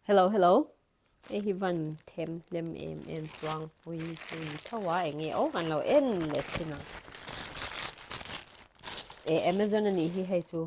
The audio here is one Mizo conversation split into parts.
Hello hello. Hei hi van them hnem em em tluangpui chu ni tho a enge aw kan lo en leh thin ang. E Amazon anih hi hei chu.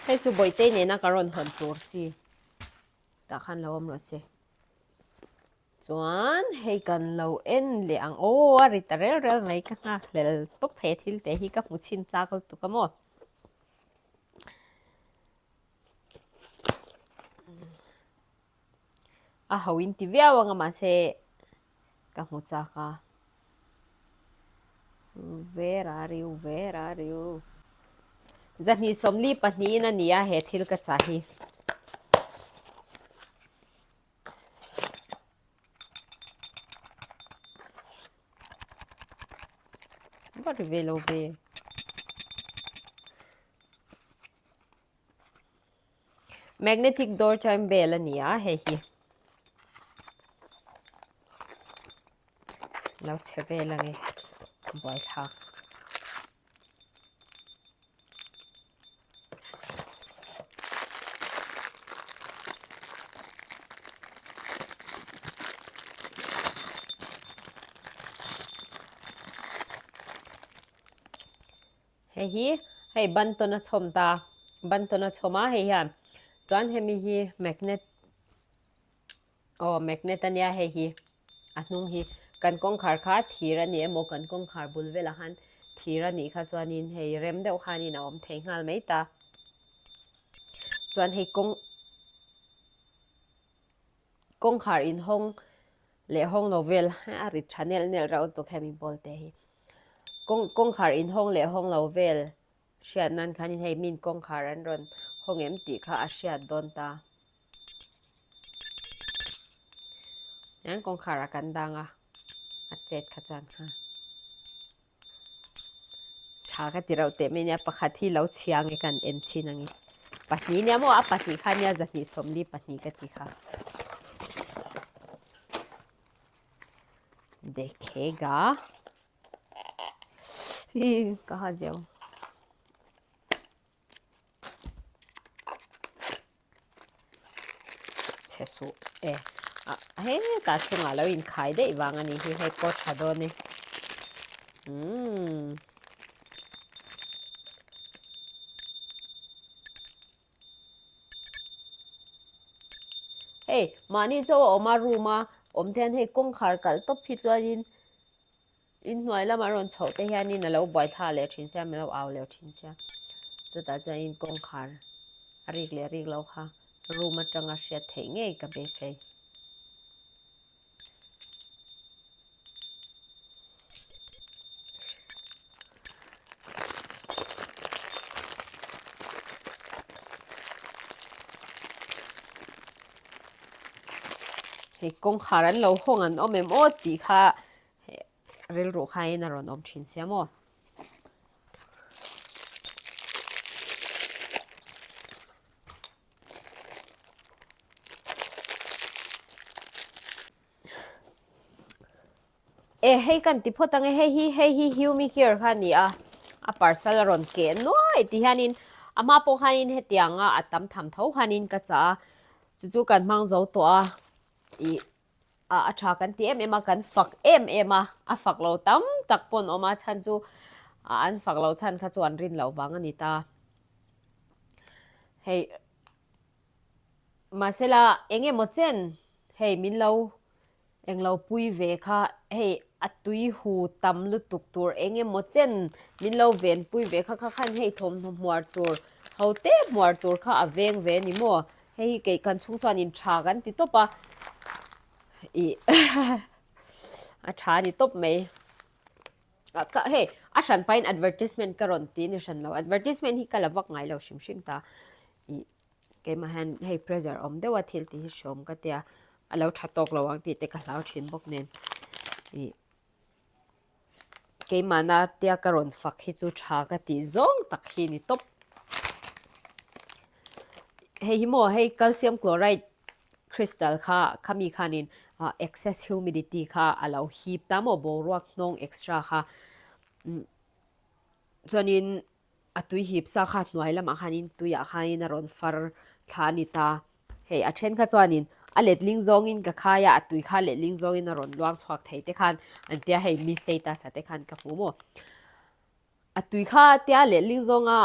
Hei chu Bawihtei nena ka rawn hawn tur chi tah khan lo awm rawh se. Chuan hei kan lo en leh ang aw a ri ta rel rel mai ka nghakhlel tawp he thil te hi ka hmu chhin chak lutuk a maw. A ho in ti viau anga mahse ka hmu chak a. Where are you where are you 242 in a ni a he thil ka chah hi. Va ri ve lo ve. Magnetic door chime bell a ni a hei hi. Lo chhe vel ange buaithlak. Hei hi hei ban tawn a chhawm ta ban tawn a chhawm a hei hian chuan hemi hi magnet Aw magnet ania hei hi a hnung hi kan kawngkhar kha thir a ni emaw kan kawngkhar bul velah khan thir a nih kha chuanin hei rem deuh khanin a awm thei nghal mai ta chuan hei kawng kawngkhar inhawng leh hawng lo vel a rit tha nelh nelh reuh lutuk hemi ball te hi kawng kawngkhar inhawng leh hawng lo vel hriat nan khanin hei min kawngkhar an rawn hawng em tih kha a hriat dawn ta. Hian kawngkhar a kan dang a, a chet kha chuan kha tha ka ti reuh teh mai nia pakhat hi lo chhia nge kan en chhin ang i pahnih nia maw a pahnih kha nia 242 ka ti kha dekhega hi ka ha zeu Chhe suh e. A hetah chungah lo inkhai daih vang a nih hi hei pawh tha dawn e. Umm. Hei mahni chaw a awm a room a awm te hian hei kawngkhar kalh tawp hi chuanin Inhnuai lamah rawn chhoh te hianin a lo buaithla leh thin sia, min lo au leh thin sia. Chutah chuanin kawngkhar a rik leh rik lo kha room atanga hriat theih ngei ka beisei. Hei kawngkhar an lo hawng an awm em aw tih kha Rilru khain a rawn awm thin sia maw? E hei kan ti phawt ang e hei hi hei hi Humicare kha a ni a a parcel a rawn keh nuai ti hianin a hma pawh khanin hetianga a tam tham tho khanin ka chah a chu chu kan hmang zo tawh a ih a tha kan ti em em a, kan fak em em a, a fak lo tam tak pawh an awm a, chhan chu an fak lo chhan kha chu an rin loh vang a ni ta. Hei mahsela eng emaw chen hei min lo eng lo pui ve kha hei a tui hu tam lutuk tur eng emaw chen min lo ven pui ve kha kha khan hei thawmhnaw hmuar tur ho te hmuar tur kha a veng ve a ni maw? Hei hi kei kan chhung chuan in tha kan ti tawp a, ih a tha a ni tawp mai. Ka hei a hran pahin advertisement ka rawn ti ni hran lo, advertisement hi ka la vak ngai lo hrim hrim ta. Ih keimah hian hei pressure awm deuh a thil tih hi hreawm ka tia, a lo tha tawk lo ang tih te ka hlau thin bawk nen. Ih. Keimahna tia ka rawn fak hi chu tha ka tih zawng tak hi ni tawp. Hei hi maw hei calcium chloride crystal kha khami khanin excess humidity kha a lo hip ta maw boruak hnawng extra kha chuanin. A tui hip sa kha hnuai lamah khanin tuiah khanin a rawn far thla a ni ta. Hei a then kha chuanin a letling zawngin ka khai a, a tui kha letling zawngin a rawn luang chhuak thei te khan an tia hei mi status ah te khan ka hmu maw. A tui kha tia letling zawnga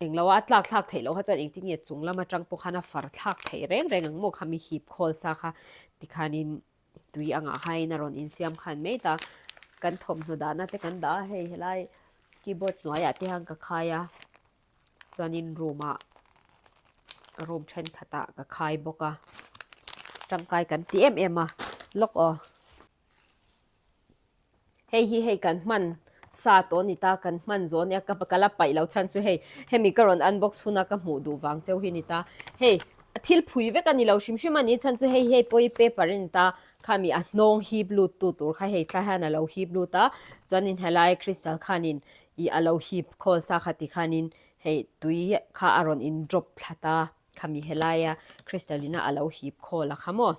englo a tlak thlak theih loh kha chuan engtin nge chung lam atang pawh khan a far thlak theih reng reng ang maw kha mi hip khawl sa kha tikhanin tui angah khain a rawn insiam khan mai ta. Kan thawmhnaw dahna te kan dah a hei helai keyboard hnuaiah te hian ka khai a. Chuanin room ah room thenkhatah ka khai bawk a tangkai kan ti em em a lawk aw hei hi hei kan hman sa tawh a ni ta kan hman zawh ania ka ka la paih loh chhan chu hei hemi ka rawn unbox huna ka hmuh duh vang cheu hi a ni ta hei thil phui vek a ni lo hrim hrim a ni chhan chu hei hei pawh hi paper a ni ta khami a hnawng hip lut tu tur kha hei tlai hian a lo hip lut a chuanin helai crystal khanin Ih a lo hip khawl sa kha ti khanin hei tui kha a rawn in drop thla ta khami helaia crystal ina a lo hip khawl a kha maw.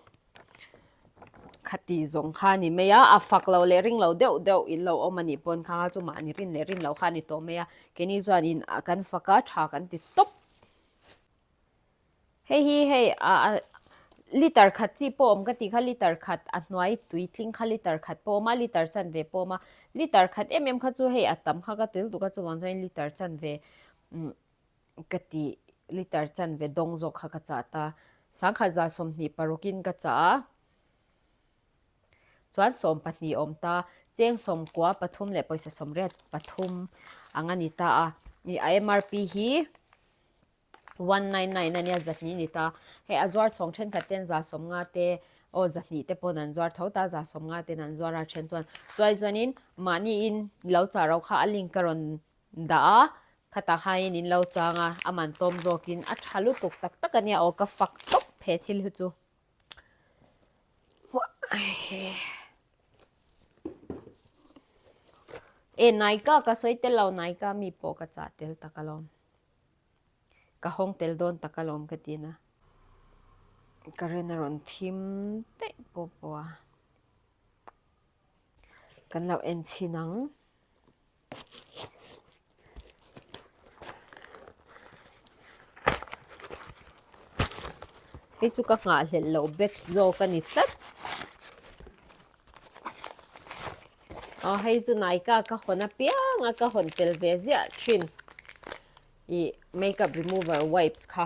Khati zawng kha a ni mai a, a fak lo leh ring lo deuh deuh in lo awm a nih pawn kha kha chu mahni rin leh rin lo kha a ni tawh mai a, keini chuan in kan fak a tha kan ti tawp. Hei hi hei ah liter khat chi pawh awm ka tih kha liter khat a hnuai tui tling kha liter khat pawh awm a liter chanve pawh awm a liter khat em em kha chu hei a tam kha ka tel duh kha chuvang chuan liter chanve umm ka tih liter chanve dawng zawk kha ka chah ta sangkhat za 20 parukin ka chah a chuan 12 awm ta cheng 90 pathum leh pawisa 83 ang a ni ta a ih a M_R_P hi. 199 ania zahnih ni ta. Hei a zuar chhawng thenkhat ten 150 te aw zahnih te pawn an zuar tho ta 150 ten an zuar a then chuan chuai chuanin mahni in lo chah ro kha a link ka rawn dah a khatah khain in lo chang a a man tlawm zawkin a tha lutuk tak tak ania aw ka fak tawp he thil hi chu. E Nykaa ka sawi tel lo Nykaa mi pawh ka chah tel tak alawm. Ka hawng tel dawn tak alawm ka ti na. Current a rawn thim daih pawh pawh a. Kan lo en chhin ang. Hei chu ka nghahhlelh loh batch zawk a ni tlat. Aw hei chu Nykaa ka hawn apiang a ka hawn tel ve ziah thin ih makeup remover wipes kha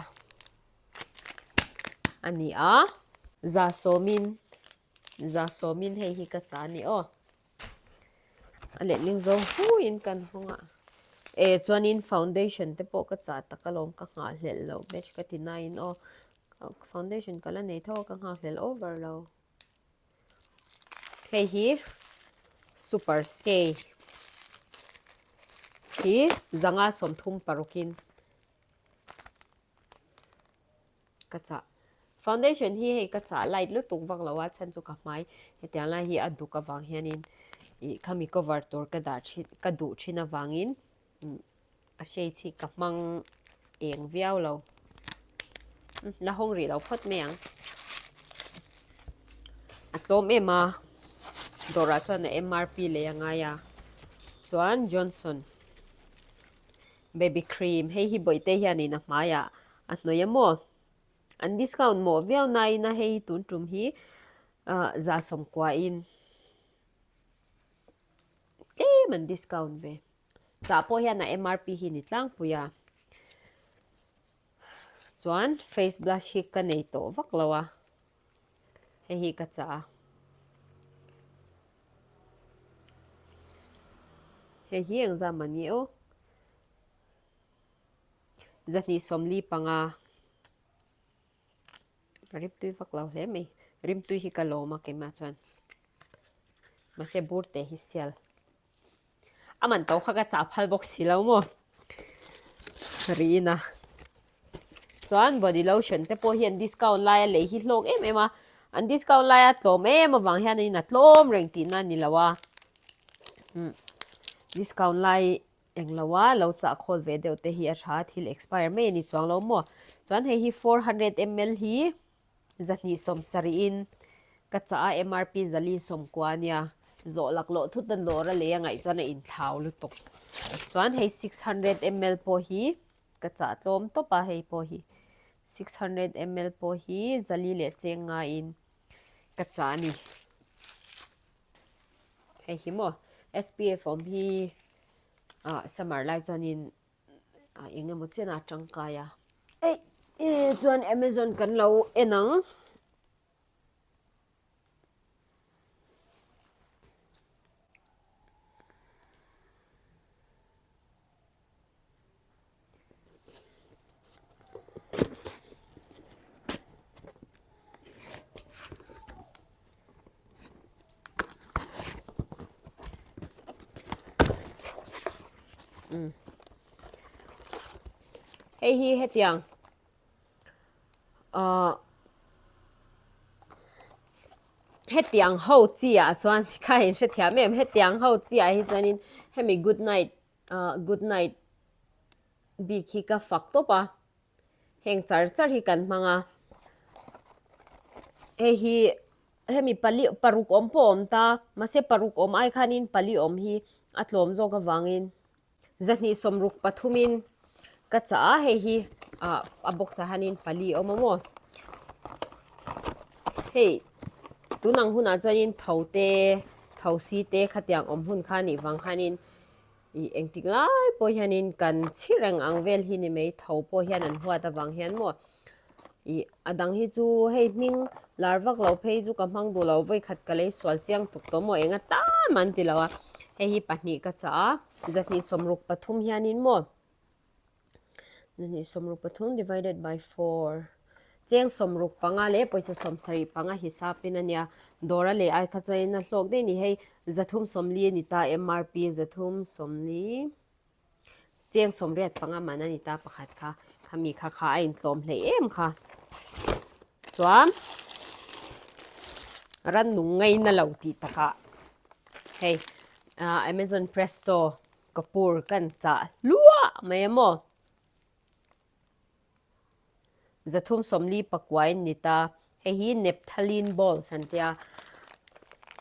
a ni a. Za sawmin za sawmin hei hi ka cha a ni aw. A letling zawng huiin kan hawng a. E chuanin foundation te pawh ka chah tak alawm ka nghahhlelh loh batch ka ti nain aw foundation ka la nei tho a ka nghahhlelh over lo. Hei hi super stay hi zanga 30 parukin ka chah. Foundation hi hei ka chah light lutuk vak lo a chhan chu ka hmai hetiang lai hi a duk avang hianin ih khami cover tur ka dah thin ka duh thin avangin A shades hi ka hmang eng viau lo. La hawng rih lo phawt mai ang. A tlawm em a. Dawrah chuan a MRP lei a ngai a. Chuan Johnson baby cream hei hi bawihte hianin a hmaiah a hnawih a maw. An discount mawh viau nain a hei tun tum hi 190 in tlem an discount ve. Chah pawh hian a MRP hi ni tlangpui a. Chuan face blush hi ka nei tawh vak lo a. Hei hi ka chah a. Hei hi engzam a ni aw. 245. Rimtui vak lo hle mai. Rimtui hi ka lawm a keimah chuan. Mahse bur te hi sial. A man to kha ka chah phal bawk si lo maw? Rina. Chuan body lotion te pawh hian discount lai a lei hi hlawk em em a. An discount lai a tlawm em avang hian in a tlawm reng tihna a ni lo a. Hmm. Discount lai eng lo a lo chah khawl ve deuh te hi a tha thil expire mai a ni chuang lo maw. Chuan hei hi 400 ml hi 270 in ka chah a MRP 490 a nia. Zawh laklawh thut a lawr a lei a ngaih chuan a inthlau lutuk. Chuan hei 600 ml pawh hi ka chah tlawm tawp a hei pawh hi 600 ml pawh hi zali leh cheng ngaiin ka chah a ni. Hei hi maw SPF awm hi ah summer lai chuanin ah eng emaw chen a tangkai a. Hei chuan Amazon kan lo en ang. Hei hi hetiang ahh hetiang ho chi ah chuan kha in hrethiam em hetiang ho chi ah hi chuanin hemi good night ahh good night bik hi ka fak tawp a heng char char hi kan hmang a hei hi hemi pali paruk awm pawh a awm ta mahse paruk awm ai khanin pali awm hi a tlawm zawk avangin Zahnih sawmruk pathumin ka chah a, hei hi ah a box ah hianin pali a awm a maw. Hei tun ang hunah chuanin tho te tho si te khatiang awm hun kha anih vang khanin ih engtik lai pawh hianin kan chhi reng ang vel hi ni mai tho pawh hian an huat avang hian maw. Ih a dang hi chu hei hming lar vak lo phei chu ka hmang duh lo vawikhat ka lei sual chiang tuk tawh maw eng atan an ti lo a hei hi pahnih ka chah a zahnih sawmruk pathum hianin maw zahnih sawmruk pathum divided by four cheng sawmruk panga leh pawisa sawmsarih panga hisapin a nia dawr a leh ai kha chuanin a hlawk daih a ni hei zathum sawmli a ni ta MRP zathum sawmli. Cheng sawmriat panga man a ni ta pakhat kha, khami kha kha a intlawm hleih em kha. Chuan rannung ngaina lo tih takah hei ah Amazon Presto Kapoor kan chah hluah mai a maw. Zathum sawmli pakuain ni ta. Hei hi Naphthalene balls an tia.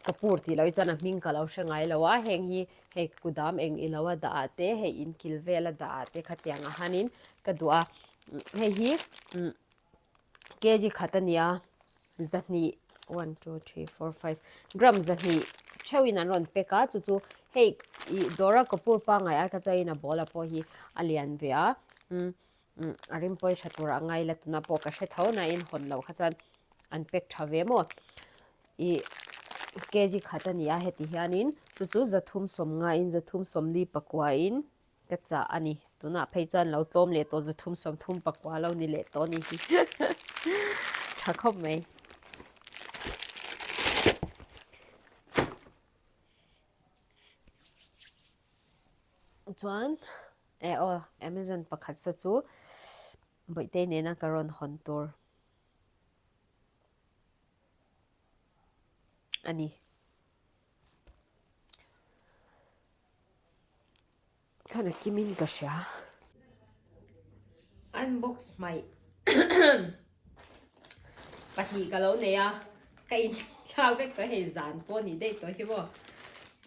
Ka pur tih loh hi chuan a hming ka lo hre ngai lo a. Heng hi hei kudam eng ilo a dah ah te, hei in kil vel a dah ah te khatiang ah hianin ka duh a. Hei hi kg khat a nia. Zahnih, one, two, three, four, five, gram zahnih theuhin an rawn pack a. Chu chu hei ih dawra Kapoor pangngai ai kha chuanin a ball ah pawh hi a lian ve a. Umm a rim pawi tha tur a ngai la tuna pawh ka hre tho nain hawn loh kha chuan an pack tha ve maw ih kg khat a ni a heti hianin chu chu zathum sawm ngaiin zathum sawmli pakuain ka chah a ni tunah phei chuan lo tlawm leh tawh zathum sawmthum pakua lo ni leh tawh a ni hi tha khawp mai. Chuan eh aw Amazon pakhat saw chu Bawihtei nena ka rawn hawn tur a ni. Khan a kimin ka hria. Unbox hmaih pahnih ka lo nei a, ka inthlak vek tawh hei zan pawh ni daih tawh hi maw.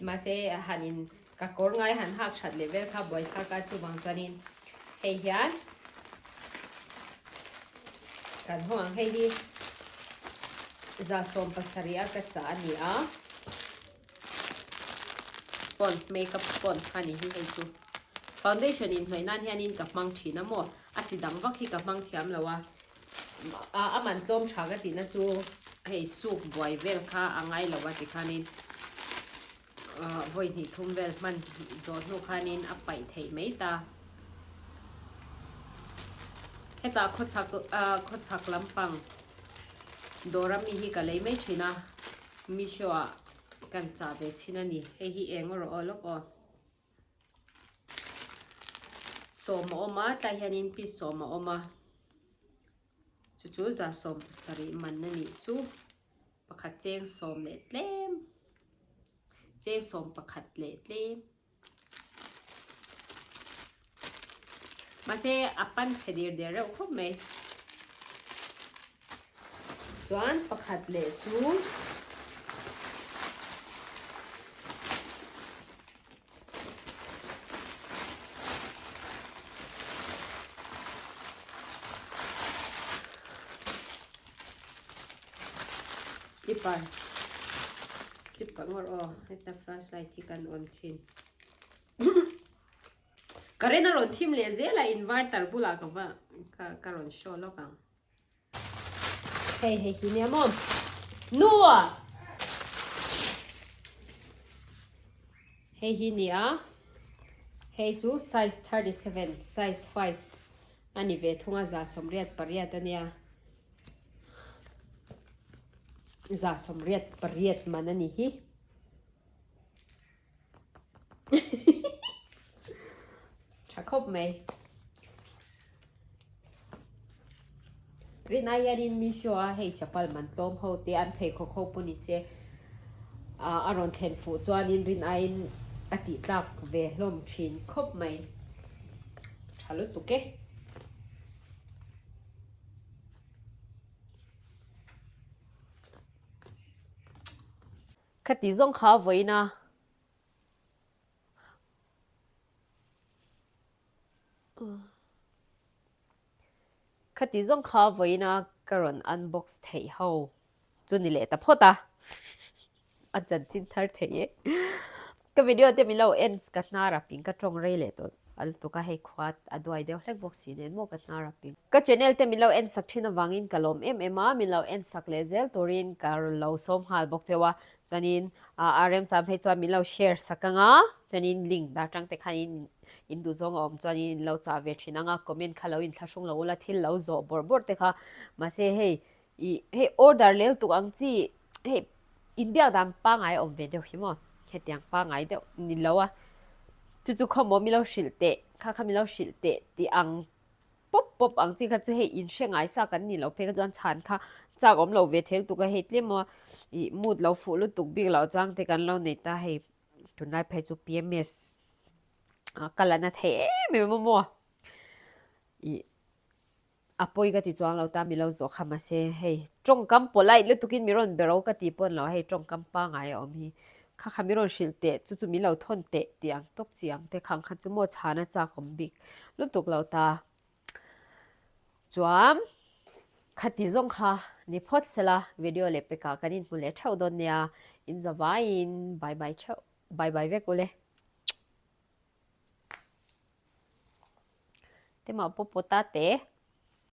Mahse han in ka kawr ngai han hak that leh vel kha buaithlak a chuvang chuanin hei hian kan hawng ang hei hi 170 a ka chah a ni a. Sponge makeup sponge kha ni hi hei chu foundation in hnawih nan hianin ka hmang thin a maw a chi dang vak hi ka hmang thiam lo a a man tlawm tha ka tihna chu hei suk buai vel kha a ngai lo a tikhanin vawi hnih thum vel hman zawh hnu khanin a paih theih mai ta hetah khawchhak khawchhak lampang dawr ami hi ka lei mai thin a Meesho ah kan chah ve chhin a ni. Hei hi eng rawh aw lawk aw. Sawm a awm a, tlai hianin piece sawm a awm a. Chu chu 170 man a nih chu. Pakhat cheng sawm leh tlem. Cheng sawm pakhat leh tlem. Mahse a pan chhe dir der reuh khawp mai. Chuan pakhat leh chu Slipper slipper ngawr aw heta flashlight hi kan on thin current a rawn thim leh zel a inverter bulah ka va ka ka rawn show lawk ang hei hei hi nia maw nu hei hi nia hei chu size 37 size 5 ani ve thunga 188 a nia. 188 man a ni hi. Tha khawp mai. Rinai hianin Meesho a hei chapal man tlawm ho te an pheikhawk ho pawh ni se a rawn thlen fuh chuanin rinaiin a tih tlak ve hlawm thin khawp mai. Tha lutuk e. Khati zawng kha vawiin a. Khati zawng kha vawiin a ka rawn unbox theih ho chu ni leh ta phawt a. A chanchin thar thei e. Ka video te min lo en ka hnar a ping ka tawng rei leh tawh a lutuk a hei khua a duai deuh hlek bawk si nen maw ka hnar a ping. Ka channel te min lo en sak thin avangin ka lawm em em a, min lo en sak leh zel turin ka lo sawm nghal bawk cheu a, chuanin a remcham phei chuan min lo share sak anga chuanin link dah tang te khanin in duh zawng a awm chuanin in lo chah ve thin anga comment kha lo inthlahrung lo ula thil lo zawh bawrh bawrh te kha mahse hei Ih, hei order lel tuk ang chi, hei inbiak dan pangngai a awm ve deuh hi maw, hetiang pangngai deuh ni lo a, chu chu khaw maw mi lo hrilh teh, kha kha mi lo hrilh teh tih ang pawp pawp ang chi kha chu hei inhre ngai sa kan ni lo phei kha chuan chhan kha chak awm lo ve thel tuk a, hei tlem maw ih mood lo fuh lutuk bik loh chang te kan lo nei ta hei tunlai phei chu PMS ka la na thei em em a maw ih. A pawi ka ti chuang lo ta mi lo zawh kha mahse hei tawngkam polite lutukin mi rawn be ro ka ti pawn lo hei tawngkam pangai a awm hi kha kha mi rawn hrilh teh chu chu min lo thawn teh tih ang tawp chi ang te khang kha chu maw chhana chak awm bik lutuk lo ta chuan khati zawng kha ni phawt sela video leh pekah kan inhmu leh theuh dawn nia in zavaiin bye bye theuh bye bye vek ule. Tema pawh pawh ta teh.